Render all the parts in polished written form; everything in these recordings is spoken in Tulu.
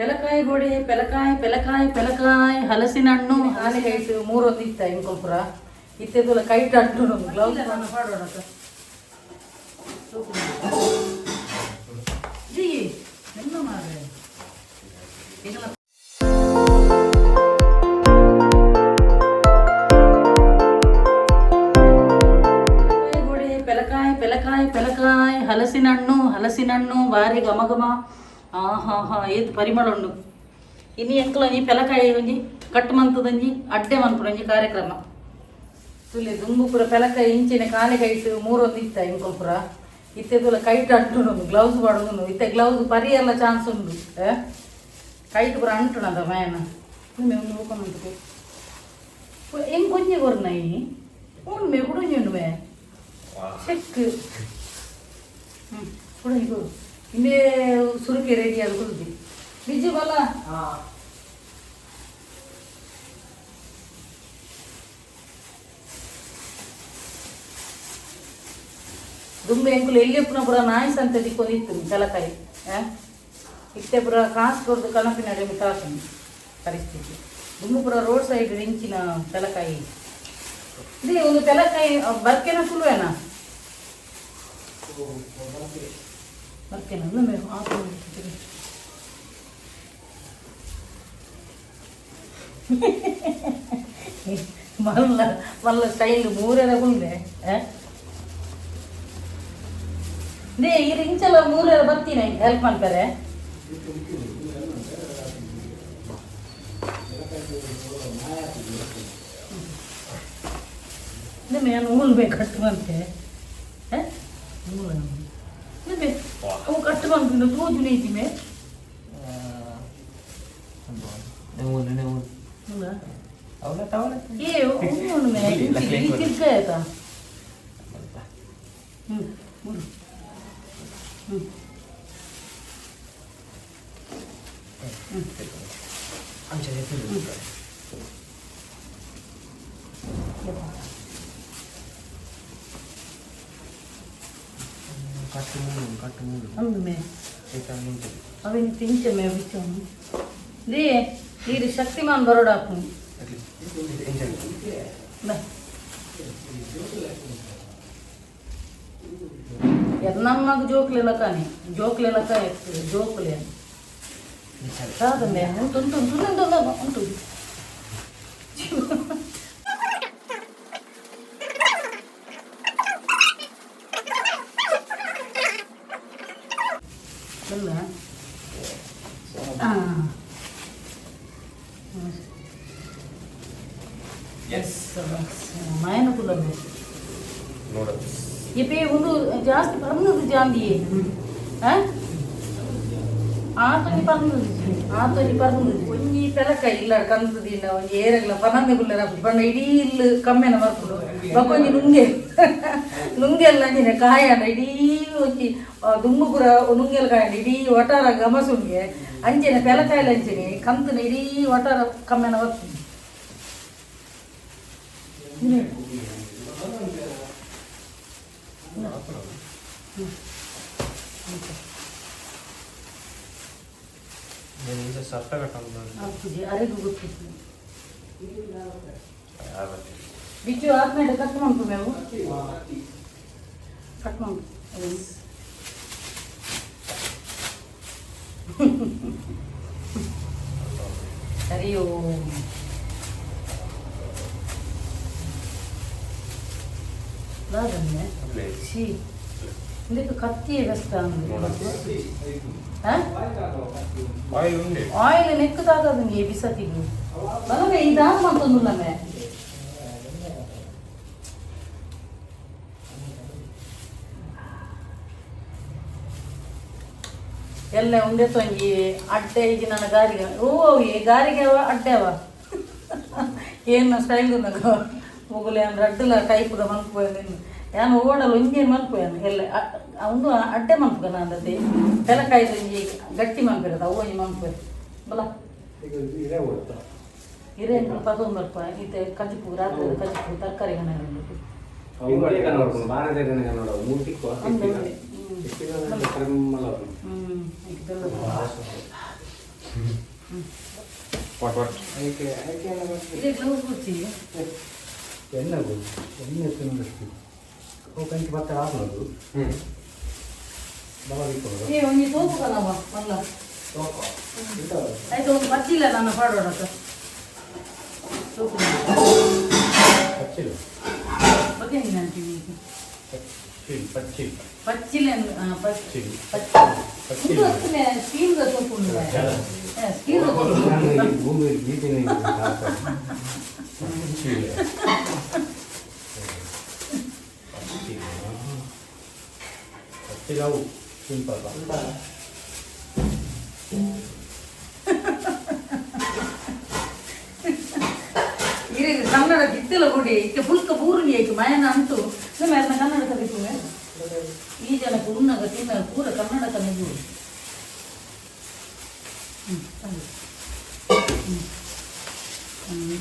ಪೆಲಕಾಯಿ ಗೋಡೆ ಪೆಲಕಾಯಿ ಪೆಲಕಾಯಿ ಪೆಲಕಾಯಿ ಹಲಸಿನ ಹಣ್ಣು ಹಾಲೆ ಕೈಟ್ ಮೂರೊಂದು ಇತ್ತ ಇಂಕೊಲ್ಪುರ ಇತ್ತೆದುಲ ಕೈಟ್ ಅಂಟು ಗ್ಲೌಸ್ ಮಾಡೋಣ ಜಿ ಎಲ್ಲ ಮಾರ್ರೆ. ಇದೆಲ್ಲ ಪೆಲಕಾಯಿ ಗೋಡೆ ಪೆಲಕಾಯಿ ಪೆಲಕಾಯಿ ಪೆಲಕಾಯಿ ಹಲಸಿನ ಹಣ್ಣು ಹಲಸಿನ ಹಣ್ಣು ಬಾರಿ ಘಮ ಘಮ. ಆ ಹಾ ಹಾ, ಏತ್ ಪರಿಮಳ ಉಂಡು. ಇನಿ ಎಂಕಲ ಈ ಪೆಲಕಾಯಿ ಒಂಜಿ ಕಟ್ ಮಂತದಂಜಿ ಅಡ್ಡೆ ಮನ್ಪುನೊಂಜಿ ಕಾರ್ಯಕ್ರಮ. ತುಲೆ ದುಂಬು ಪೂರ ಪೆಲಕಾಯಿ ಇಂಚಿನ ಕಾಲೆ ಕೈಟ್ ಮೂರೊಂದು ಇತ್ತ ಇಂಕೊಲ್ ಪೂರ. ಇತ್ತೆ ತುಲ ಕೈಟ್ ಅಂಟುಂಡು, ಗ್ಲೌಸ್ ಪಾಡೊಂದು. ಇತ್ತೆ ಗ್ಲೌಸ್ ಪರಿಯೆಲ್ಲ ಚಾನ್ಸ್ ಉಂಡು. ಆ? ಕೈಟ್ ಪೂರ ಅಂಟುನದ ಮಯನ ಒಂದು ಓಪನ್ ಉಂಟು. ಎಂಕ್ ಒಂಜಿ ಕೊರ್ನೈ ಉಂಡು ಕುಡೊಂಜಿ ಉಂಡು ಮೇ ಚೆಕ್. ಹ್ಞೂ, ಕುಡೊಂಜಿ ಕೊರು. ಇಂದೇ ಸುರುಕೆ ರೆಡಿ ಆದ್ ಕುಲ್ದಿ ಬಿಜು ಬಲ. ದುಂಬೆ ಎಂಕುಲು ಎಲ್ಲಿ ಉಪ್ಪುನ ಪೂರ ನಾಯಿ ಸಂತೆ ದಿಕ್ಕೊಂದು ಇತ್ತು ಪೆಲಕಾಯಿ. ಆ? ಇತ್ತೆ ಪೂರ ಕಾಸು ಕೊರ್ದು ಕನಪಿನ ಮಿತಾಸು ಪರಿಸ್ಥಿತಿ. ದುಂಬು ಪೂರ ರೋಡ್ ಸೈಡ್ ಇಂಚಿನ ಪೆಲಕಾಯಿ. ಇದೇ ಒಂದು ಪೆಲಕಾಯಿ ಬರ್ಕೆನ ಸುಲುವೇನಾ? ಬರ್ಕೆನ ಒಮ್ಮೆ ಆಫ್. ಮಲ್ಲ ಮಲ್ಲ ಸ್ಟೈಲ್ ಮೂರೆರ ಕುಲ್ದೆ. They ಇರ್ ಇಂಚಲ ಮೂರೆರ ಬತ್ತೀನಿ ಹೆಲ್ಪ್ ಮಾಡ್ತಾರೆ. ನಾನು ನೂಲು ಬೇಕು ಕಟ್ಟುವಂತೆ. ನೂಲು ಅವು ಕಟ್ಟುವಂತ ತೋಜು ನೇಜಿಮೆ. ಏ ಉಂಡು ಮೇ ತಿರ್ಗ ಆಯ್ತಾ? ಹ್ಞೂ ಮೂರು. ಹ್ಞೂ ಹ್ಞೂ. ಅಂದು ಮೇ ಅವೇನು ತಿಂಚೆ ಮೇ ಬಿಚ್ಚೋನು. They ಈರು ಶಕ್ತಿಮಾನ್ ಬರೋಡಾಪು ಬಾ. ಎನ್ನಮ್ಮಗ ಜೋಕ್ಲೆಲ ಕಾನೆ ಜೋಕ್ಲೆಲ ಕಾಯ ಜೋಕ್ಲೆ ಕಾದಂಬೆ. ಉಂಟು ಉಂಟು ಉಂಟು ಉಂಟು ಉಂಟು ಉಂಟು. ಅಲ್ಲ, ಹಾಂ. ಎಸ್. ಮಾಯನ ಕುಲಂಬೆ ಇಪ್ಪೆ ಒಂದು ಜಾಸ್ತಿ ಪರ್ನದು ಜಾಂದಿಯೇ. ಆತೊಂಜಿ ಪರ್ನದು, ಆತೊಂಜಿ ಪರ್ನದು. ಒಂಜಿ ಪೆಲಕ ಇಲ್ಲ ಕಂತುದಿಲ್ಲ. ಒಂಜಿ ಏರಗ್ಲ ಪನಂದೆ ಕುಲ್ಲರ ಬಣ್ಣ ಇಡೀ ಇಲ್ಲು ಕಮ್ಮೆನ ಬರ್ಪುಂಡು. ಬೊಕೊಂಜಿ ನುಂಗೆ ನುಂಗೆಲ್ಲ ಅಂಚಿನ ಕಾಯನ ಇಡೀ ಒಂಜಿ ದುಂಬು ಪೂರ ನುಂಗೆಲ್ ಕಾಯನ ಇಡೀ ವಟಾರ ಗಮಸುಂಗೆ. ಅಂಚಿನ ಪೆಲಕಾಯಿಲ ಅಂಚಿನ ಕಂತುನ ಇಡೀ ವಟಾರ ಕಮ್ಮೆನ ಬರ್ಪುಂಡು. ಆಪುಜಿ ಅರೆಗು ಗೊತ್ತಿತ್ತು. ಬಿಚ್ಚು ಆದ್ಮೇಲೆ ಕಟ್ ಮಾಡ್ಕು ಮೇವು ಕಟ್ ಮಾಡು. ಸರಿ ಓಂ ದಾದನ್ನೆ ಛೀ, ಇಂದಕ್ಕೆ ಕತ್ತಿಯೇ ಬೆಸ್ತ. ಆಯಿಲ್ ಉಂಡೆ. ಆಯಿಲ್ ನೆಕ್ ತಾಗದು ನೀ ಬಿಸತಿಗೆ ಬಲಮೆ ಇದಾದ ಮಂತೊಂದುಲ್ಲಮೆ. ಎಲ್ಲ ಒಂದೇ ತೊಂಜಿ ಅಡ್ಡೆ ಇಜ್ಜಿ ನನ್ನ ಗಾರಿಗೆ. ಓ ಈ ಗಾರಿಗೆ ಅವ ಅಡ್ಡೆ ಅವ ಏನು ಸ್ಟೈಲ್ ಮುಗುಲೆ ರಡ್ಡುಲ ಟೈಪ್ದ ಮನ್ಪು. ಯಾನ್ ಓಡಲು ಒಂಜೇನು ಮನ್ಪು ಎಲ್ಲ ಒಂದು ಅಡ್ಡೆ ಮನ್ಪುಗ ನಾಂದತೆ. ಪೆಲಕಾಯ್ದ ಒಂಜಿ ಗಟ್ಟಿ ಮನ್ಪಿರದ ಅವು ಒಂಜಿ ಮನ್ಪು ಬಲ. ಇರೆ ಪದೊಂದು ಬರ್ಪ ಇತ್ತೆ ಕಜಿಪು, ರಾತ್ರಿ ಕಜಿಪು ತರಕಾರಿ. ಕನ್ನಡ ಮೂಟಿಕ್ಕು. ಅಂದೆ. ಹ್ಞೂ. ಹ್ಞೂ. What what? ಇದೇ ಗ್ಲೌಸ್ ಗುಚ್ಚಿ. ಎಣ್ಣೆ ಎಣ್ಣೆ ತಿನ್ನೋದಷ್ಟು ಅವು ಕಂಚಿ ಭತ್ತ ಹಾಕೋದು. ಹ್ಮ್. ದವ ಬಿಕ್ಕೋದು. ಏ, ಒಂಜಿ ಸೋಪು ಕನವ ಮಲ್ಲ. ಆಯ್ತು, ಒಂದು ಬಚ್ಚಿಲ್ಲ ನಾನು ಪಾಡೋಡಕ್ಕ ಸೋಪು. ಪಚ್ಚಿಲು. ಬಗ್ಗೆ ಹೆಂಗೆ ಅಂತೀವಿ? ಪಚ್ಚಿಲು ಪಚ್ಚಿಲು. ಪಚ್ಚಿಲೆ. ಪಚ್ಚಿಲು. ಪಚ್ಚಿ ಒಂದು ಸ್ಟೀಲ್ ಸೋಪು ಉಂಟು, ಸ್ಟೀಲ್. ನಾನು ಈ ಭೂಮಿ ಗೀತೆನೇ ಪಚ್ಚಿಲು ಪಚ್ಚಿಲು ಪಚ್ಚಿಲು ಅವು ಸಿಂಪಲ್. ಇರಿಗೆ ಕನ್ನಡ ಗಿತ್ತಿಲ ಗುಡಿ ಇತ್ತೆ ಪುಲ್ಕ ಪೂರ್ಣಿ ಆಯ್ತು ಮಯನ ಅಂಟು ನಮ್ಮ ಯಾರನ್ನ ಕನ್ನಡ ಕಲಿಪುವೆ. ಈ ಜನಕ್ಕೆ ಉಣ್ಣಗ ತಿನ್ನ ಪೂರ ಕನ್ನಡ ಕಲಿಬು. ಹ್ಮ್ ಸರಿ. ಹ್ಮ್. ಹ್ಮ್.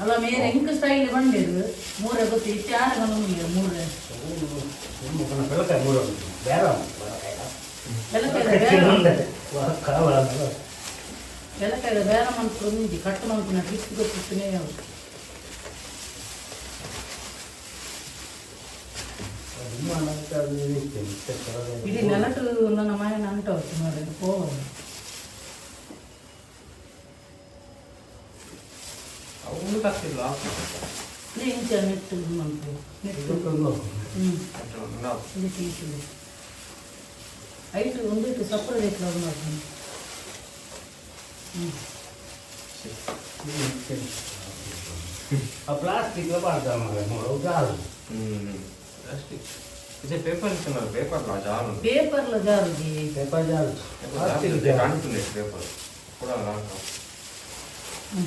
ಅಲ್ಲ ಮೇರೆ ಎಂಕ್ ಸ್ಟೈಲ್ ಬಂದಿರು ಮೂರೆ ಗೊತ್ತು ಇತ್ತೆ ಯಾರ ಮೂರೆ. ಬೆಳಕಾಯಿ ಮೂರು ಬೇರೆ. ಬೆಳಕಾಯಿ. ಕಾವಳ. ಬೆಳಕಾಯಿ ಬೇರೆ ಮನ್ಪು ಮುಂಜಿ ಕಟ್ಟು ಮನ್ಪುನ ಟಿಪ್ ಗೊತ್ತಿತ್ತನೇ ಯಾವುದು. ಇಡೀ ನೆಲಟು ನನ್ನ ಮಯನ ಅಂಟವತ್ತು ಮಾರ್ರೆ ಪೋವಲ್ಲ. ಅವನು ಕತ್ತಿಲ್ಲ. ಇಂಚ ನೆಟ್ಟು ಮನ್ಪು ನೆಟ್ಟು. ಹ್ಮ್. ಇದು ಪೀಸು ಐಟು ಒಂದಿಟ್ಟು ಸಪ್ರೇಟ್ ಇಟ್ಟು ಮಾಡ್ತೀನಿ. ಹ್ಞೂ. ಆ ಪ್ಲಾಸ್ಟಿಕ್ ಜಾರು. ಹ್ಮ್, ಪ್ಲಾಸ್ಟಿಕ್ ಇದೆ, ಪೇಪರ್ ಇತ್ತು, ಪೇಪರ್ ಲಾ ಜಾರು. ಪೇಪರ್ಲ ಜಾರುಗಿ. ಪೇಪರ್ ಜಾರು, ಪ್ಲಾಸ್ಟಿಕ್ ಜಾರು. ಕಾಣ್ತದೆ ಪೇಪರ್ ಕೊಡಲ್ಲ. ಹ್ಞೂ.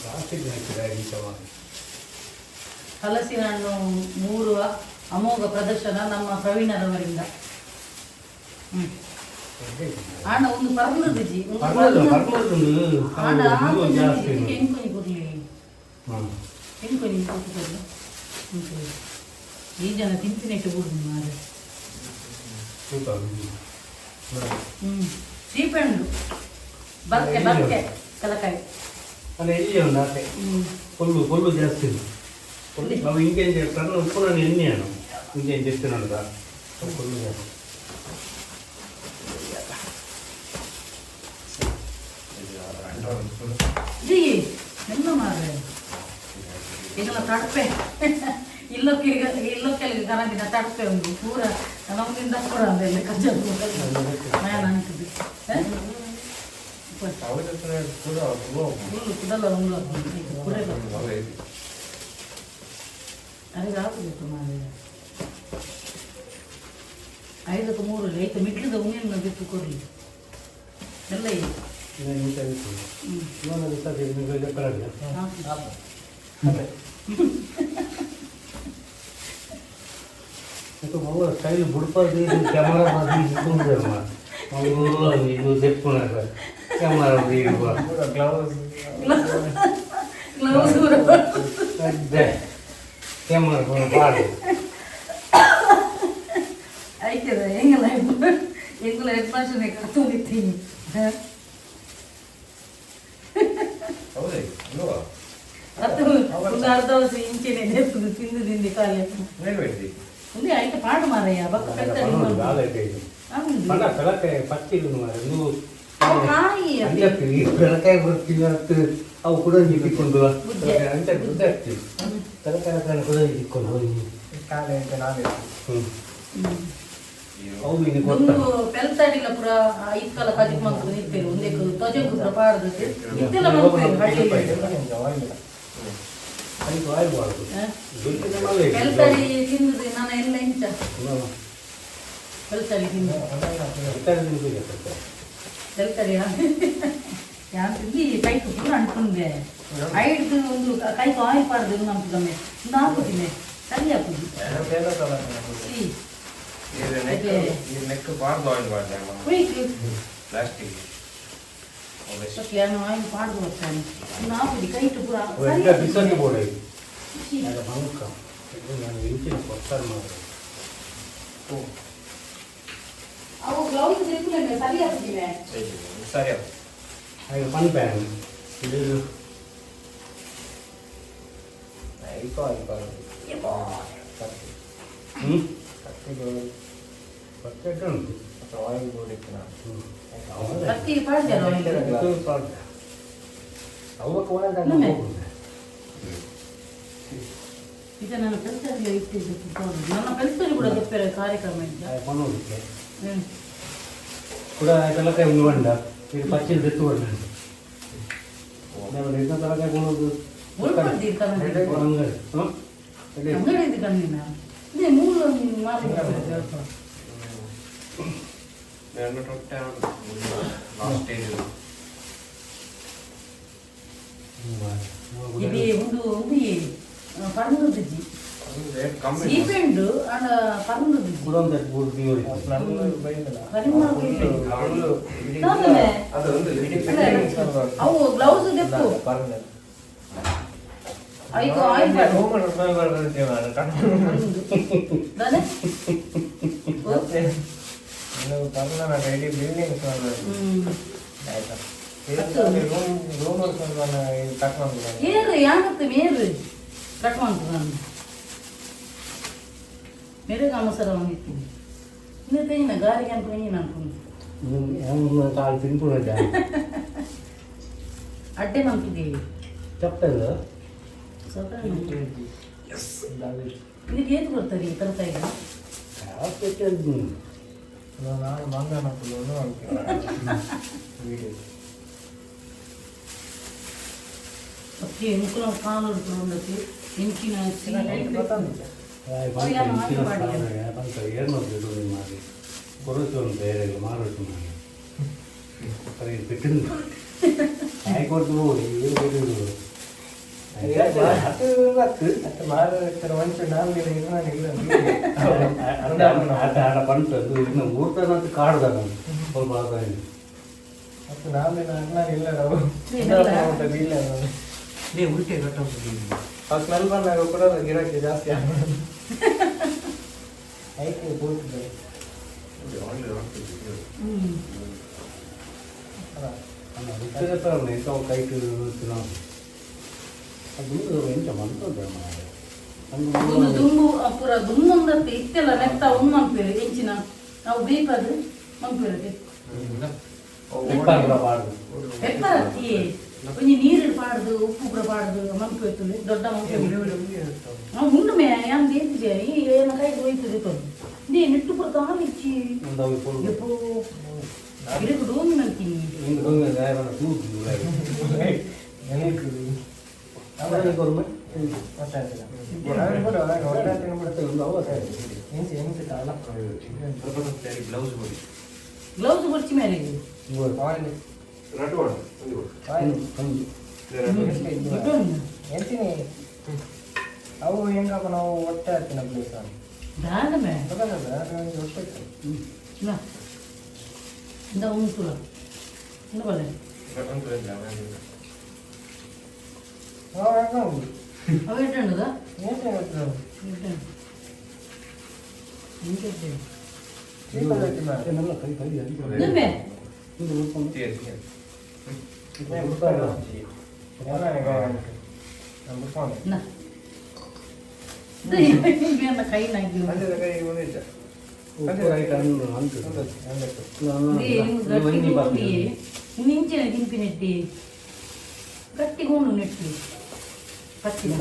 ಪ್ಲಾಸ್ಟಿಕ್ ಹಾಕಿದ ಈ ಸವಾಲು. ಹಲಸಿನ ಹಣ್ಣು ಮೂರುವ ಅಮೋಘ ಪ್ರದರ್ಶನ ನಮ್ಮ ಪ್ರವೀಣರವರಿಂದ. ಹ್ಞೂ, ಅಣ್ಣ ಒಂದು ಪರ್ಲದಿಜಿ. ಪರ್ಲದು ಪರ್ಲದು. ಅಣ್ಣ. ಜಾಸ್ತಿ. ಎಂಕೊನಿ ಕೊಡ್ಲಿ. ಹ್ಮ್. ಎಂಕೊನಿ ಕೊಡ್ಲಿ. ಈ ಜನ ತಿಂತಿನೆಟ್ಟು ಬಿಡುದು ಮಾರೆ. ಸೂಪರ್. ಹ್ಞೂ, ಸೀಪೆಂಡು ಬರ್ಕೆ ಬರ್ಕೆ ಕಲಕಾಯಿ. ಅಲ್ಲ, ಎಲ್ಲಿ ಒಂದು ಆಸೆ. ಹ್ಞೂ. ಪೊಲ್ಲು ಪೊಲ್ಲು ಜಾಸ್ತಿ ಇದೆ. ಇಲ್ಲಿ. ನಾವು ಇಂకేం చేస్తాను ఉప్పు నన్ను ఎన్ని ఇంకేం చెప్తున్నాను కదా, పొల్లు జాస్తి. ಜಿ ಎಲ್ಲ ಮಾರ್ರೆ ಈಗೆಲ್ಲ ತಡಪೆ ಇಲ್ಲೊಕ್ಕೆ ಇಲ್ಲೊಕ್ಕೆಲ್ಲ ಕರಂದಿನ ತಡಪೆ ಉಂಟು ಪೂರ ನಮ್ಮಿಂದ ಕೂಡ ಅದೆಲ್ಲ ಕಜ್ಜ ನಾನು ಅಂತಿದ್ದು ಫುಲ್ಲು ಕುದಲ್ಲ ಉಂಡು ಕುರೆ. ಅರೆ ಆಗುದಿತ್ತು ಮಾರ್ರೆ ಐದಕ್ಕೆ ಮೂರು ಐತೆ ಮಿಡ್ಲಿದ ಉಣ್ಣಿನ ಬಿತ್ತು ಕೊಡ್ಲಿ ಎಲ್ಲ ಇದೆ. నేను ఇంత ಹ್ಞೂ. మీకు చెప్పాలండి. ಹಾಕು. మీకు మామూలు స్టైల్ బుడపది కెమెరా తీసుకుంటారు. ఇది చెప్పుకున్నారు కెమెరా. ಗ್ಲೌಸ್. ಗ್ಲೌಸ್ ಪೂರ. అదే కెమెరా పాడు. ಐಕ್ಯದ ಹೆಂಗಲ್ಲ ಎಂಗುಲ ಹೆಡ್ ಮಾಸ್ಟರ್ನೇ ಕರ್ತೊಂದಿತ್ತೀನಿ. ಹೌದೇ ಇಲ್ವಾ? ಅದು ಒಂದು ಅರ್ಧ ವರ್ಷ ಇಂಚಿನ ನೆಪ್ಪುದು ತಿಂದು ತಿಂದು ಖಾಲಿ. ಹೇಳ್ಬೇಡಿ. ఉంది అయితే పాడు మారయ్య బక్క పెద్ద. పండ పిల్లకాయ పచ్చిలు నువ్వు. ಕಾಯಿ. అంటే పిల్లకాయ తిన్నట్టు అవి కూడా ఇదిక్ಕೊಂಡು. ಬುಜ್ಜೆ. అంటే బుద్ధి ಆಗ್ತದೆ పిల్లకాయ కూడా ఇదిక్ಕೊಂಡು. ಹ್ಞೂ, ಅವು ಇನ್ನು ಕೊಟ್ಟ. ಒಂದು ಪೆಲ್ತಾಡಿಲ್ಲ ಪೂರ ಐತ್ಕಾಲ ಕಜಿಕ್ ಮಂಕು ನಿತ್ತೇರು ಒಂದೇಕು ತೊಜೆಂಕು ಪೂರ ಪಾಡ್ದು ಇತ್ತೆಲ್ಲ ಮನ್ಪೇರು ಹಳ್ಳಿ. ಅದಕ್ಕೆ ಆಯ್ಬಾರ್ದು ದುಡ್ಡಿನ ಮಳೆ. ಪೆಲ್ತಾಡಿ ತಿಂದು ನಾನು ಎಲ್ಲ ಇಂಚ ಪೆಲ್ತಾಡಿ ತಿಂದು. ಪೆಲ್ತಾಡಿ ಯಾನ್ ತಿಂದು ಕೈಕು ಪೂರ ಅಂಟುಂದೆ ಐಡ್ದು ಒಂದು ಕೈಕು ಆಯಿಲ್ ಪಾಡ್ದು ನಮ್ಗೆ ಒಂದು ಹಾಕುದಿನಿ ಸರಿ ಹಾಕುದು ಸಿ. ಇದು ನೆಕ್, ಈ ನೆಕ್ ಬಾರ್ದು ಆಯಿಲ್ ಬಾರ್ದು. ಕುಯ್ಕ್. ಪ್ಲಾಸ್ಟಿಕ್. ನಾನು ಆಯಿಲ್ ಪಾಡ್ದು ಬರ್ತಾನೆ ನಾವು ಕೈಟು ಪೂರ ಎಡ್ಡೆ ಬಿಸಕ್ಕೆ ಬೋಡ ಬಂಕ ನಾನು ಇಂಚಿನ ಕೊಡ್ತಾರೆ ಮಾತ್ರ. ಅವು ಗ್ಲೌಸ್ ತಿರ್ಗುಲಂಗೆ ಸರಿ ಆಗ್ತಿದೆ. ಸರಿ. ಹಾಗೆ ಪನ್ ಪ್ಯಾನ್ ಇದು. ಹ್ಞೂ ಪಕ್ಕಕ್ಕೆ ಉಂಟು. ಹ್ಞೂ. ಕತ್ತಿ ಪಾಡ್ದಾರ ಆಯಿಲ್. ಇದು ಪಾಡ್ದ. ಇನ್ನೊಮ್ಮೆ. ಇದು ನನ್ನ ಪೆಲ್ಸಲ್ಲಿ ಇಟ್ಟಿದ್ದು. ನನ್ನ ಪೆಲ್ಸಲ್ಲಿ ಕೂಡ ಗೊತ್ತಿರೋ ಕಾರ್ಯಕ್ರಮ ಇದ್ದ. ಹಾಗೆ ಪನ್ನೋದಕ್ಕೆ ಹ್ಞೂ. ಕೂಡ ತಲಕಾಯಿ ಉಂಡು ಇದು ಪಚ್ಚಿನ ಬೆತ್ತು ಬಂಡ ನಾವು ಇದನ್ನ ತಲಕಾಯಿ ಕೊಡೋದು. ಉಳ್ಕೊಳ್ತೀರಿ ಕನ್ನಡ. ಅಂಗಡಿ ಹ್ಞೂ. ಅಂಗಡಿ ಇದು ಕಣ್ಣಿನ ಇದೇ ಮೂರು ಮಾರಿ. Last stage. ಇದು ಒಂದು ಒಂದು ಪರಂದುಜ್ಜಿ. ರೇಟ್ ಕಮ್ಮಿ. ಸೀಪೆಂಡು ಆಂಡ ಪರಂದುಜ್ಜಿ. ಕೂಡ ಒಂದು ಬೂರ್ತಿ. ಪರಿಮಳ. ತಾನೇ. ಅವು ಗ್ಲೌಸ್ ದೆಪ್ಪು ಐದು ಆಯಿಲ್ ಬೇಡ. ತಾನೇ? ಹ್ಮ್. ಏರು ಯಾನತ್ತು ಮೇರು ಕಟ್ ಮಾಡ್ತು ನಾನು ಮೇರೆ ಕಾಮಸರ వంగిస్తుంది ಇನ್ನು ತೆಗಿನ ಗಾರಿಗೆ ಅನ್ಕೊಂಡು ಅನ್ಕೊಂಡು. ಕಾಲು ತಿನ್ಕೊಂಡು. ಅಡ್ಡೆ ಮಂತಿದ್ದೀವಿ. ಚಪ್ಪಲ್ಲ. ಸ್ವಲ್ಪ ಇದಕ್ಕೆ ಏತು ಕೊಡ್ತಾರೆ ಈ ತರಕಾಯಿಗೆ? ಯಾವ ಸ್ಪೆಷಲ್? ನಾನು ಮಂಗನ ವೀಡಿಯೋ. ಅಕ್ಕಿ ಮುಕ್ಕುಲ ಕಾಲು ಉಂಡತಿ ಇಂಚಿನ. ಏನು ಮಾಡಿ ಕೊರತು ಅಂತ ಬೇರೆ ಮಾರೋಟು ಮಾಡಿ పెట్టింది ಕಾಯಿ ಕೊಡ್ತು ಏನು ಕೊಟ್ಟಿದ್ದು. ಆಟ ಆಡ ಬಂತು ಅದು ಇನ್ನು ಊರ್ತನಂತ ಕಾಡ್ದ ನಾನು ಸ್ವಲ್ಪ ಆದ. ಉಲ್ಟೆ ಕಟ್ಟ. ಸ್ಮೆಲ್ ಬಂದಾಗ ಕೂಡ ಗಿರಾಕಿ ಜಾಸ್ತಿ ಆಗ್ತದೆ. ಐಕೆ ಪೂರ್ತಿ. ಹ್ಞೂ. ಎಂತ ಕೈಟ್ ಅದು ಎಂತ ಮಂತ. ಒಂದು ದುಂಬು ಪೂರ ದುಮ್ಮುಂದತ್ತೆ ಇತ್ತೆಲ್ಲ ನೆತ್ತ ಉಣ್ಣು ಅನ್ಪೇರು ಎಂಚಿನ ನಾವು ಬೇಪದು ಮನ್ಪೇರು. ಪಾಡ್ದು. ಪೆಪ್ಪರ್ ಅತ್ತಿ ಒಂಜಿ ನೀರು ಪಾಡ್ದು ಉಪ್ಪು ಪೂರ ಪಾಡ್ದು ಮನ್ಪೇತು ದೊಡ್ಡ ಮನ್ಪೇರು ನಾವು ಉಂಡು ಮೇ ಯಾನ್ ದೇತಿಜೆ ಈ ಏನ ಕೈಗೆ ಹೋಯ್ತದೆ ತೊಂದು they ನೆಟ್ಟು ಪೂರ ತಾನಿಚ್ಚಿ. ಒಂದು ಅవి ಕೊಡು. ಎಪ್ಪೋ ಇರಕು ಡೋಮಿ ನಂತೀನಿ. ಇಂದು ಹೋಗಿ ತೂತು. ಬ್ಲೌಸ್ ಕೊಡಿ. ಗ್ಲೌಸ್ ಕೊಡ್ಚಿ ಮೇಲೆ. ಎಂತಿನಿ ಅವು ಹೆಂಗಪ್ಪ ನಾವು ಹೊಟ್ಟೆ ಹಾಕ್ತಿನ ಪ್ಲೇಸ್. ದಾದ ಮೇ. ಹೊಟ್ಟೆ. ಇಲ್ಲ ಇಂದ ಉಂಟುಲ ಇಂದ ಬಲೆ. ಅವು ಎಟ್ಟುಂಡುದ? ದುಮ್ಮೆ. ನಾ ಕೈ ನಾಗಿ. ನಿಂಚಿನ ತಿಂಪಿ ನೆಟ್ಟಿ ಗಟ್ಟಿ ಗೂಂಡು ನೆಟ್ಟಿ ಪಚ್ಚಿನ.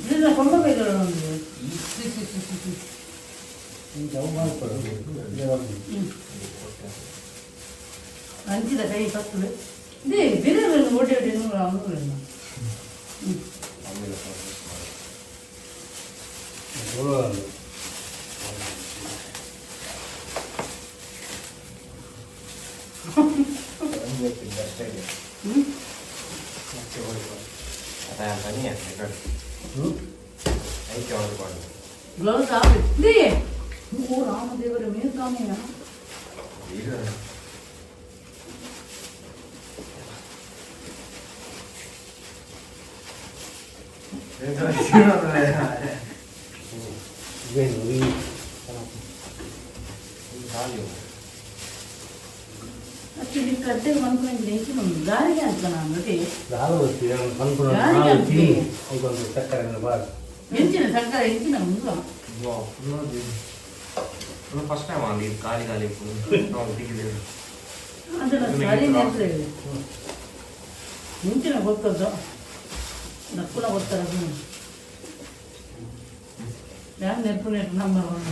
ಇದನ್ನ ಕೊಂಡೋಗ್ಬೇಕು ಒಂದು. ಹ್ಮ್. ಅಂಚಿದ ಕೈ ಪತ್ತುಡು ಇದೇ ಬೇರೆ ಓಡಿ ಓಡಿ ನೂರು ನೂರು. ಹ್ಞೂ. ಹ್ಞೂ. Gloves hockey. ಓ ರಾಮದೇವರ ಮೇಲ್ತಾನೆಯ. ಅತ್ತೆ ನೀ ಕಡ್ಡೆ ಮನ್ಕೊಂಡು ನೆಂಚಿ ಗಾರಿಗೆ ಅಂತ ನಾನು ಗಾರಿಗೆ. ಸಕ್ಕರೆ ಬಾಳ. ಎಂಚಿನ ಸಕ್ಕರೆ ಎಂಚಿನ ಮುಂದು. ಫಸ್ಟ್ ಟೈಮ್ ಆಂది ಖಾಲಿ ಖಾಲಿ ನಾವು ದಿಗಿలేదు. ಅದನ್ನ ಸರಿ ನೇತ್ರ ಮುಂಚಿನ ಗೊತ್ತದ್ದು ನಕ್ಕುನ ಗೊತ್ತರ. ಯಾರು ನೆನಪು ನೆಟ್ಟು ನಂಬರ್ ಒನ್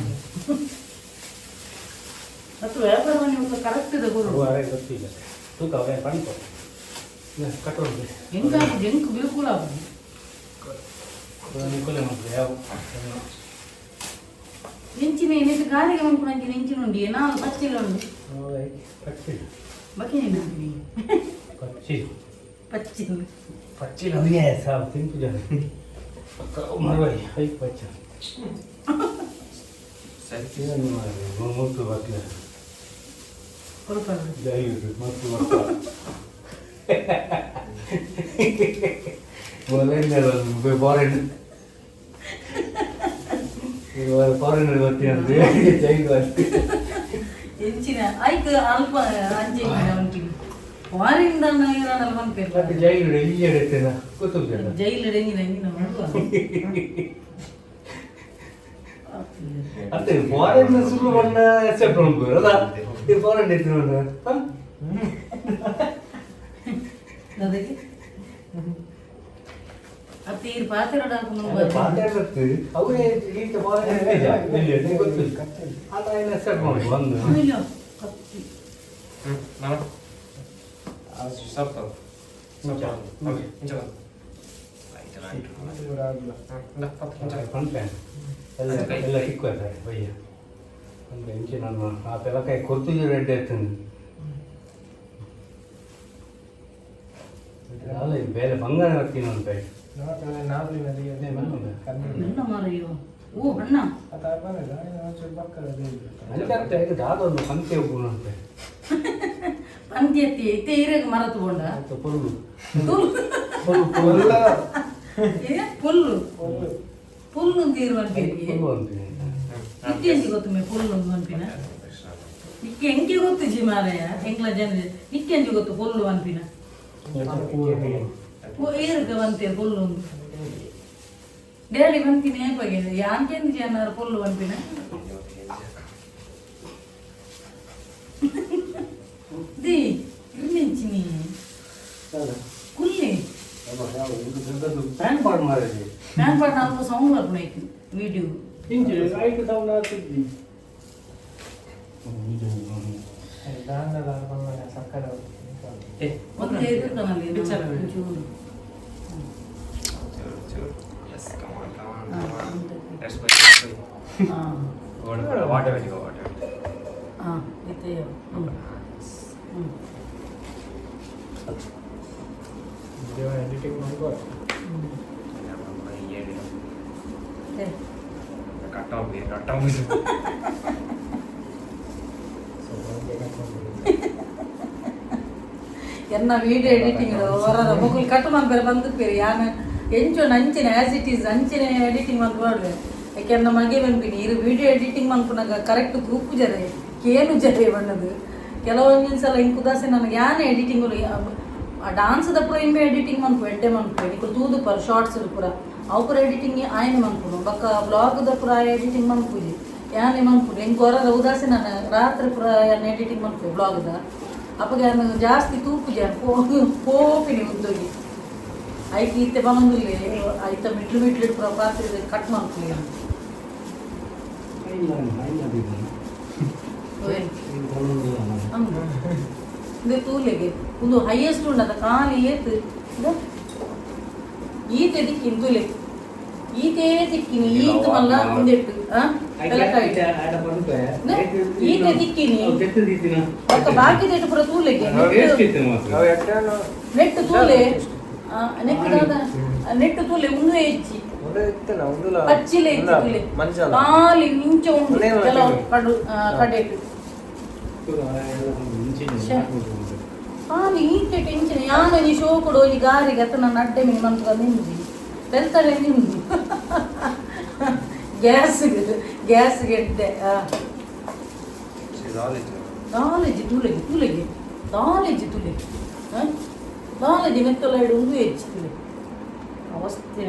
ಮತ್ತು ವ್ಯಾಪಾರ ನೀವು ಕರೆಕ್ಟ್ ಇದೆ ಗುರು. ಗೊತ್ತಿಲ್ಲ, ತೂಕ ಅವೇ ಪಣ್ಕೊ ಕಟ್ಟೋದು. ಹೆಂಗಾಗುದು ಹೆಂಗ್ ಬಿಲ್ಕುಲ್ ಆಗುದು. ನಿಕೋಲೆ ಮಾಡ್ತಾರೆ ಯಾವ. ಎಂಚಿನ ಏನಿತ್ತು ಗಾರಿಗೆ ಮನ್ಪುನಂಚಿನ ಎಂಚಿನ ಉಂಡಿ ನಾನು ಪಚ್ಚಿಲ್ಲ ಉಂಡು. ಪಚ್ಚಿ. ಬಕ್ಕೆ ನೀನು. ಪಚ್ಚಿ. ಪಚ್ಚಿಲ್ಲ. ಪಚ್ಚಿ ನಮಗೆ ಸಾವು ತಿಂಪು ಜನ ಮರವೈ ಹೈ ಪಚ್ಚ. ಸರಿ. ಮೂತು ಬತ್ತಲ. ಕೊಡ್ತಾರೆ. ಜೈಲು ಮತ್ತು ಮೊದಲನೇ ಫಾರಿನ್ ಫಾರಿನ್ ಬರ್ತೀನಿ ಜೈಲು ಅಷ್ಟೇ. ಎಂಚಿನ ಐಕ್ ಅಲ್ಪ ಅಂಚೆ ಉಂಟಿನ ವಾರಿಂದ ಇರಾನಲ್ಲ. ಮತ್ತೆ ಮನ್ಪೇರು. ಜೈಲು ಇಲ್ಲಿ ಇಡುತ್ತೇನ ಗೊತ್ತುಂಟಲ್ಲ. ಜೈಲು ಎಂಜಿನ ಎಂಜಿನ ಮಾಡುವ. ಅತ್ತೆ ಫಾರಿನ್ ಸುಳ್ಳು ಬಣ್ಣ ಎಕ್ಸೆಪ್ಟ್ ಉಂಟು ಅಲ್ಲ, ಇದು ಫಾರಿನ್ ಇತ್ತು. ಅದಕ್ಕೆ ಅತ್ತೆ ಈ ಪಾತ್ರೆ. ಮಾತಾಡ್ಲತ್ತು ಅವೇ ಈತ ಫಾರಿನ್ ಇಲ್ಲಿ ಗೊತ್ತಿಲ್ಲ ಆತ ಏನು ಎಕ್ಸೆಪ್ಟ್ ಮಾಡು ಒಂದು. ಕತ್ತಿ. ಹ್ಮ್ ನಾನು ಸ್ವಲ್ಪ ಸ್ವಲ್ಪ ಓಕೆ ಇಂಚ ಬಂದು ಲೈಟ್ ಲೈಟ್. ಪಂಪೆ ಎಲ್ಲ ಎಲ್ಲ ಟಿಕ್ಕು ಆಯ್ತಾರೆ ಬಯ್ಯ ಒಂದು ಇಂಚಿ ನಾನು ಆ ಪೆಲಕಾಯಿ ಕೊರ್ತಿದ್ದು ರೆಡ್ ಆಯ್ತು. ಅಲ್ಲ, ಇದು ಬೇರೆ ಬಂಗಾರ ಬರ್ತೀನಿ ಒಂದು ಪೈ. ನನ್ನ ಮಾರಯ್ಯೋ, ಓ ಅಣ್ಣ. ಅಂಚೆ ಇದು ದಾದೊಂದು ಪಂತೆ ಒಬ್ಬನು ಅಂತೆ. ಪಂತಿ ಎತ್ತಿ ಇತ್ತೆ ಇರಾಗ ಮರ ತಗೊಂಡ. ಆಯ್ತು, ಪೊಲ್ಲು. ಪುಲ್ಲು. ಪೊಲ್ಲು ಪೊಲ್ಲು. ಏ ಪುಲ್ಲು ಪುಲ್ಲು ತೀರು ಅನ್ಪೇರಿಗೆ. ಪೊಲ್ಲು ಅಂತೀನಿ. ನಿಕ್ಕೆ ಎಂಚಿ ಗೊತ್ತು ಮೇ ಪುಲ್ಲು ಅನ್ಪಿನ? ನಿಕ್ಕೆ ಎಂಕೆ ಗೊತ್ತು ಜಿ ಮಾರಯ್ಯ, ಎಂಗ್ಲ ಜನ ನಿಕ್ಕೆ ಎಂಚಿ ಗೊತ್ತು ಪುಲ್ಲು ಅನ್ಪಿನ? ಏರ್ಗ ಬಂತೇರು ಪುಲ್ಲು ಒಂದು ಡ್ಯಾಡಿ ಬಂತೀನಿ ಏಪಾಗೆ ಯಾಂಕೆಂದು ಜನ ಪುಲ್ಲು ಅನ್ಪಿನ? The ಇರ್ನೆಂಚಿನಿ ಕುಲ್ಲಿ. ಪ್ಯಾನ್ ಪಾಡ್ ಮಾರಿದೆ. ನಾನು ಪಾಡ್ ನಾಲ್ಕು ಸೌಂಡ್ ಬರ್ಪುಣ ಐತಿ ವಿಡಿಯೋ. ಇಂಚಿ ಐದು ಸೌಂಡ್ ಆಗ್ತಿದ್ವಿ. ಒಂದು ಒಂಚೂರು. ಚೂರು ಚೂರು. Yes, come on, come on, come on. Let's go. ಹಾಂ. Automatic automatic. ಹಾಂ, ಇತ್ತೆ ಹ್ಞೂ ಹ್ಞೂ. ಎಡಿಟಿಂಗ್ ಮಾಡ್ಬೋದು. ಹ್ಞೂ. Cut off cut off. ಸ್ವಲ್ಪ. ಎನ್ನ ವಿಡಿಯೋ ಎಡಿಟಿಂಗ್ ಹೊರದ ಮೊಗುಲ್ ಕಟ್ ಮನ್ಪೆರೆ ಬಂದು ಯಾನ ಎಂಚು ಅಂಚಿನ ಆಸ್ it is ಅಂಚಿನ ಎಡಿಟಿಂಗ್ ಮನ್ಪಾಡ್ವೆ. ಯಾಕೆ ಎನ್ನ ಮಗೆ ಬಂದ್ಪಿನಿ ಇರು ವಿಡಿಯೋ ಎಡಿಟಿಂಗ್ ಮನ್ಪುನಾಗ ಕರೆಕ್ಟ್ ಗ್ರೂಪ್ ಜರೆ ಕೇನು ಜರೆ ಬಣ್ಣದು. ಕೆಲವೊಂದಿನ ಸಲ ಹಿಂಗೆ ಉದಾಸೆ ನನಗೆ ಯಾನ ಎಡಿಟಿಂಗ್ ಆ ಡಾನ್ಸ್ the ಪೂರ ಇಂಬೆ ಎಡಿಟಿಂಗ್ ಮನ್ಪು ಎಡ್ಡೆ ಮನ್ಪು ನಿಕುಲು ತೂದು ಪರ್ ಶಾರ್ಟ್ಸ್ ಪೂರ ಅವು ಪೂರ ಎಡಿಟಿಂಗ್ ಆಯ್ನೆ ಮನ್ಪುನು. ಬೊಕ್ಕ ಬ್ಲಾಗ್ ದ ಪೂರ ಎಡಿಟಿಂಗ್ ಮನ್ಪುಜಿ ಯಾನೆ ಮನ್ಪುನು. ಎಂಕ್ ಹೊರದ ಉದಾಸೆ ನಾನು ರಾತ್ರಿ ಪೂರ ಯಾನ್ ಎಡಿಟಿಂಗ್ ಮನ್ಪು ಬ್ಲಾಗ್ದ. ಅಪ್ಪಗೆ ನಾನು ಜಾಸ್ತಿ ತೂಪುಜಿ ಪೋಪಿನಿ ಉದ್ದೋಗಿ ಐಕ್ ಇತ್ತೆ ಬಂದಿಲ್ಲ ಐತ ಮಿಡ್ಲು ಮಿಡ್ಲು ಪೂರ ಪಾತ್ರೆ ಕಟ್ ಮನ್ಪುನಿ. ಓಯ್. ಅಂದು ಇದು ತೂಲೆಗೆ ಒಂದು ಹೈಯೆಸ್ಟ್ ಉಂಡದ ಖಾಲಿ ಏತ್ ಇದು ಈತೆ ದಿಕ್ಕಿನ ತೂಲೆ ಈತೇ ದಿಕ್ಕಿನಿ ಈತ್ ಮಲ್ಲ ಒಂದೆಟ್ಟು ಆ ಪೆಲಕಾಯಿ ಈತೆ ದಿಕ್ಕಿನಿ. ಒಕ್ಕ ಬಾಕಿದೆಟ್ಟು ಪೂರ ತೂಲೆಗೆ ನೆಟ್ಟು ತೂಲೆ ನೆಟ್ಟು ದಾದ ನೆಟ್ಟು ತೂಲೆ ಉಂದು ಹೆಚ್ಚಿ. ಪಚ್ಚಿಲೆ ಇತ್ತು ತುಲೆ. ಮಂಜಲ ಖಾಲಿ ಇಂಚ ಉಂಡು ಉಂದೇನು ಕೆಲವು ಮಾಡ್ತೀವಿ? ಕಡು ಕಡೆಟು. ಖಾಲಿ ಈತೆ ಟೆನ್ಷನ್ ಯಾನ ಈ ಶೋಕುಡು ಈ ಗಾರಿಗೆ ಅತ್ತ ನನ್ನ ಅಡ್ಡೆ ಮೀನು ಮಂತ್ರ ನಿಂಜಿ ಬೆಲ್ತಡೆ ನಿಂಜಿ ಗ್ಯಾಸ್ ಗ್ಯಾಸ್ ಗೆಡ್ಡೆ. ದಾಲೆಜಿ ತುಲೆಗೆ ತುಲೆಗೆ ದಾಲೆಜಿ ತುಲೆ ದಾಲೆಜಿ ಮೆತ್ತಲ ಇಡು ಒಂದು ಹೆಚ್ಚು ತುಲೆ ಅವಸ್ಥೆ.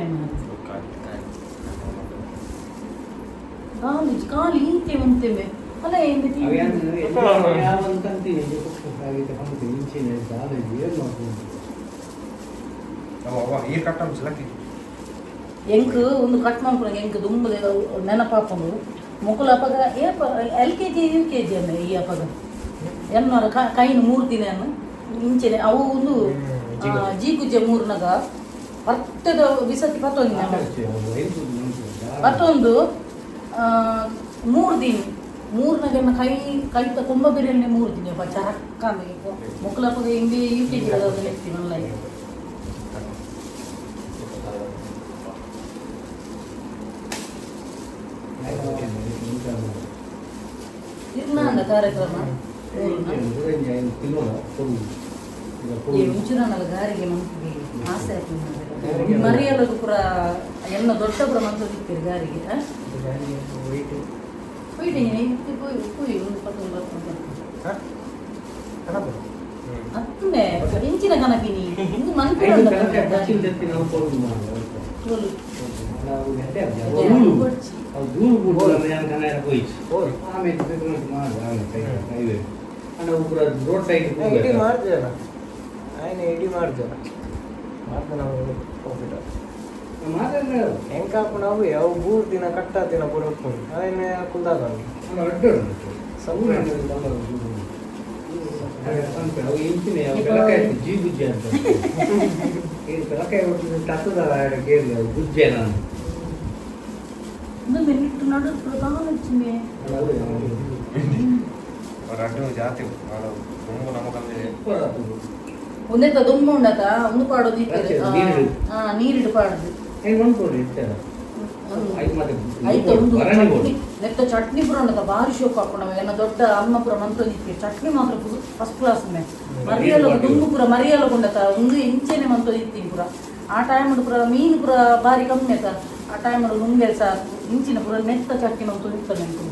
ದಾಲೆಜಿ ಖಾಲಿ ಈತೆ ಉಂತೆಮೆ ಅಲ್ಲ ಏನು? ನೀರು ಕಟ್ಟ. ಎಂಕ್ ಒಂದು ಕಟ್ ಮನ್ಪುನಗ ಎಂಕ್ ದುಂಬು ನೆನಪಾಪುಂಡು. ಮೊಕುಲು ಅಪಗ ಏಪ LKG UKG ಅನ್ನ ಈ ಅಪಗ ಎನ್ನರ ಕೈನ್ 3 ದಿನ ಇಂಚೆನೆ ಅವು ಒಂದು ಜೀಕುಜೆ ಮೂರ್ನಗ ಪರ್ತದ ವಿಸತಿ ಪತ್ತೊಂದು ಪತ್ತೊಂದು 3 ದಿನ ಮೂರ್ನಗ ಎನ್ನ ಕೈ ಕೈತ ಕೊಂಬ ಬಿರಿಯಾನಿ 3 ದಿನ ಚರಕ್ಕ ಮೊಕುಲು ಅಪಗ ಇಂಬೆ UKG ಮಲ್ಲ. ಇರ್ನಾಂಡ ಕಾರ್ಯಕ್ರಮ ಊರುನ. ಈ ಮುಂಚೂರನಲ್ಲ ಗಾರಿಗೆ ಮಂತ್ರಿ ಆಸೆ ಆಗ್ತದೆ ಮರಿಯಲ್ಲದು ಪೂರ ಎಲ್ಲ ದೊಡ್ಡ ಪೂರ ಮಂತದಿತ್ತೀರಿ ಗಾರಿಗೆ. ಪೋಯ್ಟಿ ಪೋಯ್ ಪೋಯ್ ಒಂದು ಪತ್ತೊಂದು ಬರ್ತದೆ ಅತ್ತುಮೆ ಇಂಚಿನ ಕನಪಿನಿ ಇಂದು ಮನ್ಪಿನ. ರೋಡ್ ಸೈಡ್ ಇಡೀ ಮಾಡ್ತೀಯಲ್ಲ ಆಯ್ನ ಇಡೀ ಮಾಡ್ತೀಯಲ್ಲ ಮಾಡ್ದೆ ನಾವು ಪ್ರಾಫಿಟ್ ಹೆಂಗೆ ನಾವು ಯಾವ 3 ದಿನ ಕಟ್ಟ ದಿನ ಪೂರ ಉಪ್ಪುಂಡು ಆಯ್ನ ಕುಲ್ದಾಗ. ಅಡ್ಡ. ಜಿ ಬುಜ್ಜಿ ಅಂತ ಏನು ಪೆಲಕಾಯಿ ತತ್ತದ ಕೇಳಿ ಬುಜ್ಜೆ ನಾನು. ಇಂದು ಮಿನಿಟ್ ನಡು ಪ್ರಧಾನ ಲಕ್ಷ್ಮಿ. ರಡ್ಡು ಜಾತಿ ದುಂಬು ನಮಗಂದ್ರೆ. ಒಂದೆತ್ತ ದುಮ್ಮು ಉಂಡತ ಒಂದು ಪಾಡೋದು ಇತ್ತು. ನೀರಿಡು ಪಾಡುದು. ಐತ ಒಂದು ಚಟ್ನಿ ನೆತ್ತ ಚಟ್ನಿ ಪೂರ ಉಂಡತ ಬಾರಿ ಶೋಕ್ ಹಾಕೊಂಡು ಏನ ದೊಡ್ಡ ಅಮ್ಮ ಪೂರ ಮಂತೊಂದಿತ್ತು. ಚಟ್ನಿ ಮಾತ್ರ ಫಸ್ಟ್ ಕ್ಲಾಸ್ ಮೇ. ಮರಿಯಲ್ಲ ದುಂಬು ಪೂರ ಮರಿಯಲ್ಲ ಕೊಂಡತ ಒಂದು ಇಂಚೆನೆ ಮಂತೊಂದಿತ್ತೀನಿ ಪೂರ. ಆ ಟೈಮ್ ಪೂರ ಮೀನು ಪೂರ ಬಾರಿ ಕಮ್ಮಿ ಆತ. ಆ ಟೈಮ್ ನುಂಗೆಲ್ ಸಾರು ಇಂಚಿನ ಪೂರ ನೆತ್ತ ಚಟ್ನಿ ಮಂತೊಂದಿತ್ತಾನೆ ಅಂತು.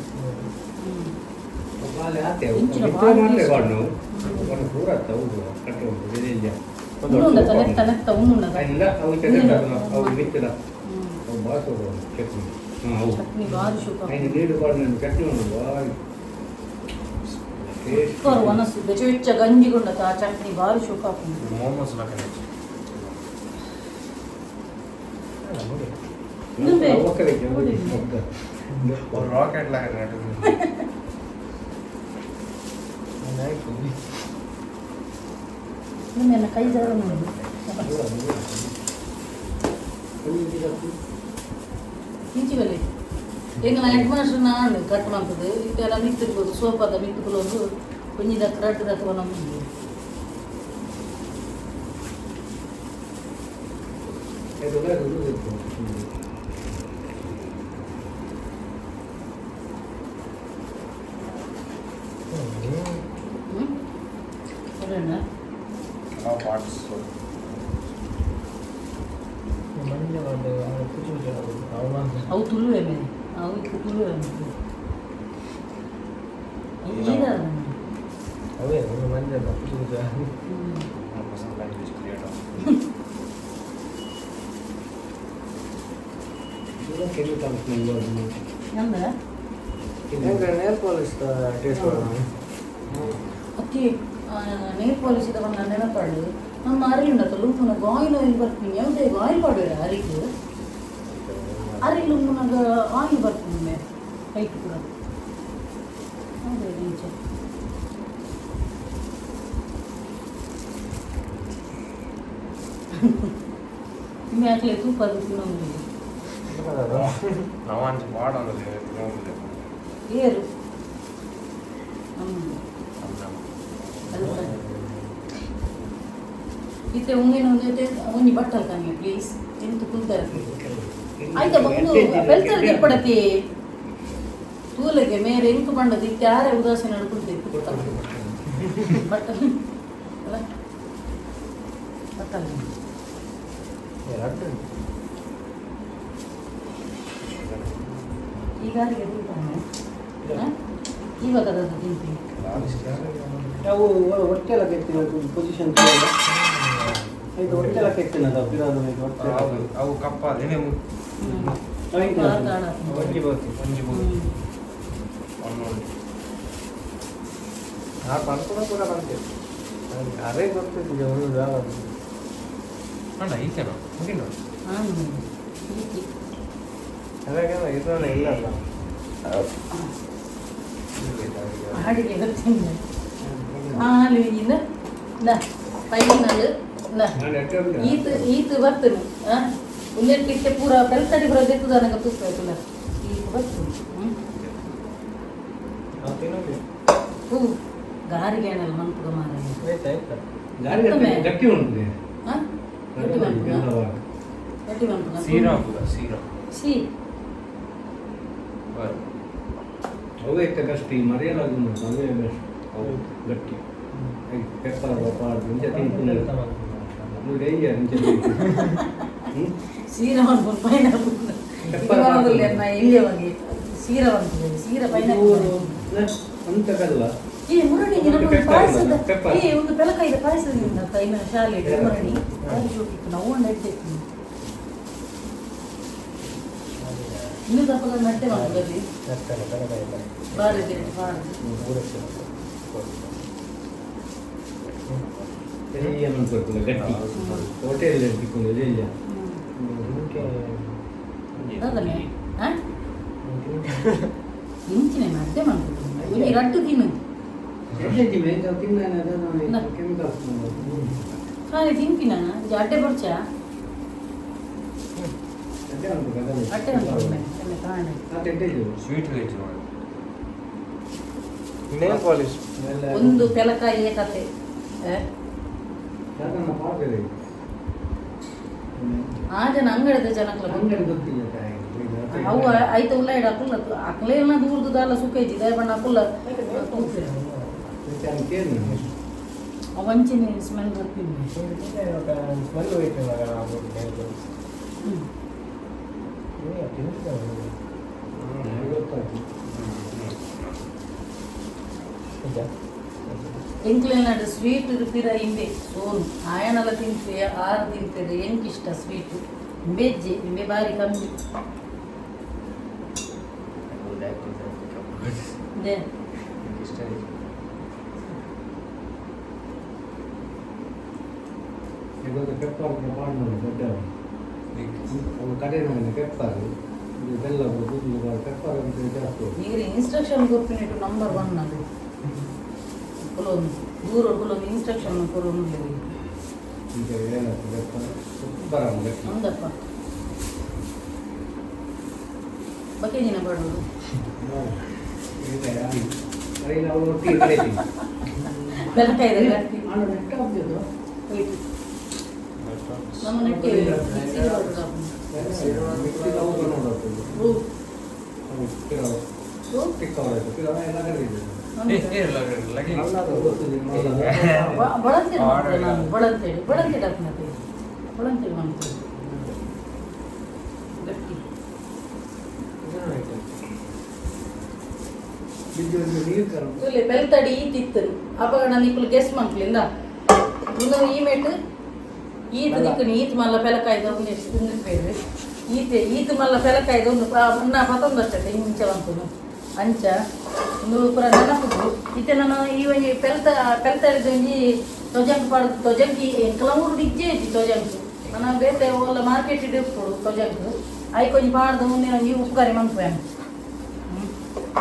ಇಂಚಿನ ಬಾರಿ ಉಂಡುಂಡತ ನೆತ್ತ ನೆತ್ತ ಉಂಡುಂಡತ. ಚಟ್ನಿ ಬಾರಿ ಶೋಕ್. ಚಟ್ನಿ ಬಾರಿ. ಸೂಪರ್ ಒನಸು ಬೆಚ್ಚ ಬೆಚ್ಚ ಗಂಜಿ ಗುಂಡತ ಆ ಚಟ್ನಿ ಬಾರಿ ಶೋಕ್ ಹಾಕೊಂಡು. ಮೋಮೋಸ್ ಲಕ್ಕನೆ. ಇನ್ನೊಂದೇ. ರಾಕೆಟ್ ಲಕ್ಕನೆ. ನಿಮ್ಮೆಲ್ಲ ಕೈ ಜಾರ ನೋಡಿ ಇಂಚಿ ಬಲ್ಲಿ ಎಂಗಲ ಹೆಡ್ ಮಾಸ್ಟರ್ ನಾನು ಕಟ್ ಮಾಡ್ತದೆ ಇದೆಲ್ಲ ಮಿತ್ತಿರ್ಬೋದು ಸೋಪಾದ ಮಿತ್ತುಕೊಳ್ಳೋದು ಒಂಜಿದ ಕರೆಕ್ಟ್ ದಕ್ಕ ನಮ್ಗೆ. ಹ್ಞೂ ಸರಿನಾ? ಕೆಲವು ಪಾರ್ಟ್ಸ್. ಅವು ತುಳುವೆ ಮೇಲೆ ಅವು ಇತ್ತು ತುಳುವೆ ಮೇಲೆ ಈಗ. ಅವೇ ಒಂದು ಮಂಜಲ್ಲ ಪುಜು ಪುಜು. ಹೊಸ ಲ್ಯಾಂಗ್ವೇಜ್ ಕ್ರಿಯೇಟ್. ಅಂದ್ರೆ ಹೆಂಗೆ ನೇಲ್ ಪಾಲಿಶ್ ಟೇಸ್ಟ್ ಮಾಡೋಣ. ಅತ್ತಿ ನೇಲ್ ಪಾಲಿಶ್ ತಗೊಂಡು ನಾನು ನೆನಪಾಡು ನಮ್ಮ ಅರಿ ಉಂಡತ್ತ ಲುಂಪುನ ಆಯಿಲ್ ಆಯಿಲ್ ಬರ್ತೀನಿ ಯಾವುದೇ ಆಯಿಲ್ ಪಾಡುವೆ ಅರಿಗೆ ಅರಿ ಲುಂಪುನಾಗ ಆಯಿಲ್ ಬರ್ತೀನಿ ಕೈಟ್ ಕೂಡ ಹೌದು ಇಂಚ. ನಿಮ್ಮ ಯಾಕೆ ತೂಪ ಅದು ತಿನ್ನೋದು? ನಾವು ಅಂಚೆ ಮಾಡೋದು. ಏರು ಹ್ಞೂ ಅದು ಇತ್ತೆ ಉಂಗಿನ ಒಂದೈತೆ ಒಂಜಿ ಬಟ್ಟಲ್ ಕನಿಗೆ ಪ್ಲೀಸ್ ಎಂತ ಕುಲ್ತಾರೆ. ಆಯ್ತಾ ಒಂದು ಬೆಲ್ತಲ್ಲಿ ಗೆಪ್ಪಡತಿ ತೂಲೆಗೆ ಮೇರೆ ಎಂಕು ಬಂಡದ ಇತ್ಯಾರೆ ಉದಾಸೀನ ನಡ್ಕೊಳ್ಬೇಕು ಬಟ್ ಅಲ್ಲ ಬಟ್ಟಲ್ಲ. ಎರಡು. ಈಗ ಯಾರಿಗೆ ತಿಂತಾನೆ? ಹ? ಇವಾಗ ಅದನ್ನು ತಿಂತೀನಿ. ನಾವು ಹೊಟ್ಟೆ ಕೆತ್ತಿನ ಪೊಸಿಷನ್ ಆಯ್ತು, ಹೊಟ್ಟೆ ಕೆತ್ತಿನದ ಪಿರಾದ ಹೊಟ್ಟೆ. ಅವು ಕಪ್ಪ ಅದೇನೆ. ಹ್ಮ್. ಅವೆಂತ? ಆಟ ಆಡೋದು. ಒಂಜಿ ಬೋತಿ. ಒಂಜಿ ಬೋತಿ. ಹ್ಮ್. ಒಂದು. ಆ ಪನ್ಪುನ ಪೂರ ಬಂತೆ ಅರೆ ಗೊತ್ತಿದೆ ಒಂದು ದಾಲ. ಅಣ್ಣ ಈಚೆನ ಮುಗಿನ. ಹಾ, ಈಚಿ. ಅದಾಗೆಲ್ಲ ಇದನ್ನ ಇಲ್ಲಲ್ಲ. ಹಾಡಿಗೆ ಗೊತ್ತಿಲ್ಲ. ಹಾಲು ಇಂದ ಫೈನಲ್ ಈತ್ ಈತ್ ಬರ್ತದೆ. ಉಂದೆಟ್ಟಿತ್ತೆ ಪೂರ ಬೆಲ್ತಡಿ ಪೂರ ದೆತ್ತದ ನನಗೆ ತೂಕ ಆಯ್ತಲ್ಲ, ಈತ್ ಬರ್ತದೆ. ಹ್ಮ್. ನಾವು ತಿನ್ನೋದು. ಹೂ ಗಾರಿಗೆ ಏನಲ್ಲ ಮನ್ಪುಗ ಮಾರ. ಆಯ್ತು ಆಯ್ತಾ. ಗಾರಿ ಗಟ್ಟಿ ಉಂಟು. ಹಾ, ಗಟ್ಟಿ ಮನ್ಪುಗ, ಗಟ್ಟಿ ಮನ್ಪುಗ. ಸೀರಾ ಹಾಕುದ ಸೀರಾ? ಸಿ. ಬಾಯ್. ಅವೇ ಕಷ್ಟ ಈ ಮರೆಯಲಾಗ ಉಂಟು, ಅವೇ ಬೆಸ್ಟ್. ಹೌದು. ಗಟ್ಟಿ ಪೆಪ್ಪರ್ ಪಾಡ್ದು ಇಂಚ ತಿನ್ಪುನ ಡೇಂಜರ್ ಇಂಚ ತಿನ್ಪುನ. ಸೀರಾ ಮನ್ಪುನ ಪೈನಾಪಲ್. ಪೆಪ್ಪರ್ ಹಾಕುದು. ಇಲ್ಲಿಯವಗೆ ಸೀರಾ ಮನ್ಪುಗ, ಸೀರಾ ಪೈನಾಪಲ್. ಅಂತ ಕಲ್ಲ. ಈ ಮುರಳಿ ನಮ್ಮ ಪೆಪ್ಪರ್ ಪಾಯಸದ ಇಲ್ಲ, ಪೆಪ್ಪರ್. ಏ ಒಂದು ಪೆಲಕಾಯಿದ ಪಾಯಸದಿಂದ ಕೈನ ಶಾಲೆ ಮುರಣಿ ಬಾರಿ ಶೋಕಿತ್ತು. ನಾವು ನೆಟ್ಟಿತ್ತು ಇನ್ನೂ ತಪ್ಪದ ನಟ್ಟೆ ಮಾಡ್ತದೆ. ಬಾರಿ ದಿನ ಬಾರದು. ಎಲ್ಲಿ ಅನ್ಕೊಡ್ತದೆ ಗಟ್ಟಿ ಹೋಟೆಲ್ ತಿಕ್ಕೊಂಡು ಎಲ್ಲಿ. ಅದನ್ನೇ ಹಾ ಇಂಚಿನ ನಟ್ಟೆ ಮಾಡ್ತದೆ, ಇಲ್ಲಿ ರಟ್ಟು ತಿನ್ನು. ಕೆಮಿಕಲ್ಸ್. ಖಾಲಿ ತಿನ್ಪಿನ ಅಡ್ಡೆ ಬರ್ಚ. ಅಡ್ಡೆ ಅನ್ಬೇಕು. ಅಡ್ಡೆ ಅನ್ಕೊಂಡು ಕಾರಣ. ಸ್ವೀಟ್ ವೆಜ್ ಮಾಡಿ. Nail polish. ಒಂದು ಪೆಲಕಾಯಿಯ ಕತೆ ಆ? ಪಾಡ್ತಾರೆ. ಆ ಜನ ಅಂಗಡಿದ ಜನಕ್ಲ. ಅಂಗಡಿ ಗೊತ್ತಿಲ್ಲ ತಾಯಿ. ಅವು ಐತ ಉಲ್ಲ ಇಡ ಅಕುಲ್ಲ ಅಕ್ಲೆ ಎಲ್ಲ ದೂರದು ದಾಲ ಸುಖ ಇಜ್ಜಿ ದಯಬಣ್ಣ ಅಕುಲ್ಲ. ಕೇಳಿ. ಅವಂಚಿನ ಸ್ಮೆಲ್ ಬರ್ತೀನಿ. ಸ್ಮೆಲ್ ಹೋಯ್ತು ನೇಲ್ ಪಾಲಿಶ್. ಹ್ಮ್. ಗೊತ್ತಾಗ್ತದೆ. ಎಂಕ್ಲೆನಾಡು ಸ್ವೀಟ್ ಪಿರ ಇಂಬೆ ಸೋನು ಆಯನಲ ತಿಂತೆ, ಆರು ತಿಂತೇವೆ. ಎಂಕ್ ಇಷ್ಟ ಸ್ವೀಟ್ ಇಂಬೆಜ್ಜೆ ಇಂಬೆ ಬಾರಿ ಕಮ್ಮಿ. ಇದೆ. ಇಷ್ಟ ಆಯ್ತು. ಇವಾಗ ಪೆಪ್ಪರ್ ಪಾಡ್ ಮಾಡಿ ದೊಡ್ಡ ಅವು ಕಡೆ ಪೆಪ್ಪರ್ ಇದು ಬೆಲ್ಲ ಪೆಪ್ಪರ್ ಅಂತ ಜಾಸ್ತಿ. ನೀರು ಇನ್ಸ್ಟ್ರಕ್ಷನ್ ಕೊರ್ಪಿನಿಟ್ಟು ನಂಬರ್ 1 ಅದು ಕುಲೊಂದು ದೂರ ಕುಲೊಂದು ಇನ್ಸ್ಟ್ರಕ್ಷನ್ ಕೊರೊಂದು. ಈಗ ಏನಾಗ್ತದೆ, ಪೆಪ್ಪರ್ ಬರ ಗಟ್ಟಿ. ಹೌದಪ್ಪ, ಬಕ್ಕೆ ದಿನ ಬಡವರು. ನಾವು ಒಟ್ಟಿಗೆ ಕರೀತೀವಿ. ಬೆಲಕಾಯ್ದ ಗಟ್ಟಿ. ಆಂಡ ನೆಟ್ಟ ಆಗ್ತದೆ. ಹೋಯ್ತು ನಮ್ಮ ನೆಟ್ಟಿ ಮಿಕ್ಸಿಗೆ ಬರೋದು. ಮಿಕ್ಸಿಗೆ ಅವು ನೋಡೋದು. ಹೂ. ಅವು ಪಿರಾವ್. ಹೂ. ಚಿಕ್ಕವರಾಯ್ತು ಪಿರಾವ್ ಎಲ್ಲ ಕರೀತೀವಿ. ಏ ಲಗೆ. ಅಲ್ಲಾದ ಗೊತ್ತಿದೆ ಮಲ್ಲ. ಬಳಂತೇಳಿ ಮಾಡ್ತೇನೆ ನಾನು, ಬಳಂತೇಳಿ ಬಳಂತೇಳಿ ಹಾಕ್ನತೆ, ಬಳಂತೇಳಿ ಮಾಡ್ತೇನೆ ಗಟ್ಟಿ. ಬಿದ್ದು ಒಂದು ನೀರು ಕರ. ಇಲ್ಲಿ ಬೆಲ್ತಡಿ ಈತಿತ್ತು ಅವಾಗ ನಾನು ಇಕ್ಕಲು ಗೆಸ್ ಮಂಕ್ಲಿಂದ ಇನ್ನು ಈ ಮೇಟ್ ಈತ ದಿಕ್ಕನು ಈತ್ ಮಲ್ಲ ಪೆಲಕಾಯ್ದ ಒಂದು ಪೇರು ಈತೆ ಈತ್ ಮಲ್ಲ ಪೆಲಕಾಯ್ದ ಒಂದು ಅನ್ನ ಪತೊಂದು ಅಷ್ಟೇ ಇಂಚ ಬಂತು ಅಂಚ ಒಂದು ಪೂರ ನೆನಪುದು. ಇತ್ತೆ ನಾನು ಈ ಒಂಜಿ ಪೆಲ್ತ ಪೆಲ್ತಡಿದ ಒಂಜಿ ತೊಜಂಕ್ ಪಾಡ್ದು ತೊಜಂಕಿ ಎಂಕಲ ಊರು ಇಜ್ಜೆ ಇಜ್ಜಿ ತೊಜಂಕ್. ನಾನು ಬೇತೆ ಓಲ ಮಾರ್ಕೆಟ್ ಇಪ್ಪುಡು ತೊಜಂಕ್ ಐಕೊಂಜಿ ಪಾಡ್ದು ಮುಂದೆ ಒಂಜಿ ಉಪ್ಪುಕಾರಿ ಮನ್ಪುವೆ.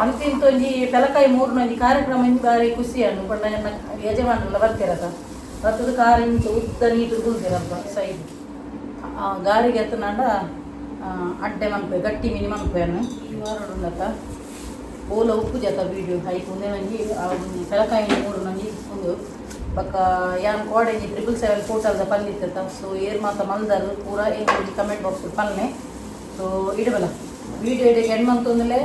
ಅಂತಿಂತ ಒಂಜಿ ಪೆಲಕಾಯಿ ಮೂರ್ನ ಒಂಜಿ ಕಾರ್ಯಕ್ರಮ ಇಂಚ ಬಾರಿ ಖುಷಿ ಅನ್ನು ಪಂಡ ಎನ್ನ ಯಜಮಾನರೆಲ್ಲ ಬರ್ತಿರತ್ತ ಬರ್ತದ ಕಾರ್ ಇಂಚ ಉದ್ದ ನೀಟು ಕುಲ್ತಿರಪ್ಪ ಸೈಡ್ ಗಾರಿಗೆ ಎತ್ತನಾಂಡ ಅಡ್ಡೆ ಮನ್ಪೆ ಗಟ್ಟಿ ಮೀನು ಮನ್ಪೆನು ಈ ವಾರಡುಂಡತ್ತ ಓಲ ಉಪ್ಪು ಜತ ವೀಡಿಯೋ ಐಕ್ ಒಂದೇ ಒಂಜಿ ಆ ಒಂಜಿ ಪೆಲಕಾಯಿ ಮೂರುನೊಂಜಿ ಒಂದು ಬೊಕ್ಕ ಯಾನ್ ಕೋಡೆ ಒಂಜಿ 777 ಪೋರ್ಟಲ್ದ ಪಂದಿತ್ತ. ಸೊ ಏರ್ ಮಾತ ಮಲ್ದರ್ ಪೂರ ಎಂಕ್ ಒಂಜಿ ಕಮೆಂಟ್ ಬಾಕ್ಸ್ ಪನ್ನೆ. ಸೊ ಸೊ ಇಡಬಲ್ಲ ವಿಡಿಯೋ ಇಡೆ ಎಂಡ್ ಮಂತೊಂದುಲೆ.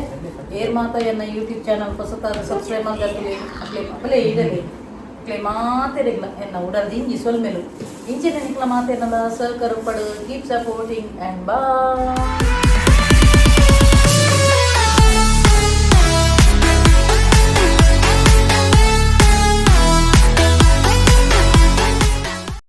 ಏರ್ ಮಾತ ಎನ್ನ ಯೂಟ್ಯೂಬ್ ಚಾನಲ್ ಹೊಸತಾದ ಸಬ್ಸ್ಕ್ರೈಬ್ ಮಲ್ತಲೆ ಅಕ್ಲೆ ಅಪ್ಪಲೆ ಇಡಲಿ ಅಕ್ಲೆ ಮಾತೆರೆಗ್ಲ ಎನ್ನ ಉಡಲ್ ದಿಂಜಿ ಸೊಲ್ಮೆಲು. ಇಂಚಿನ ನಿಕ್ಲ ಮಾತೆರ್ನಲ ಸಹಕಾರ ಪಡು. Keep supporting and bye.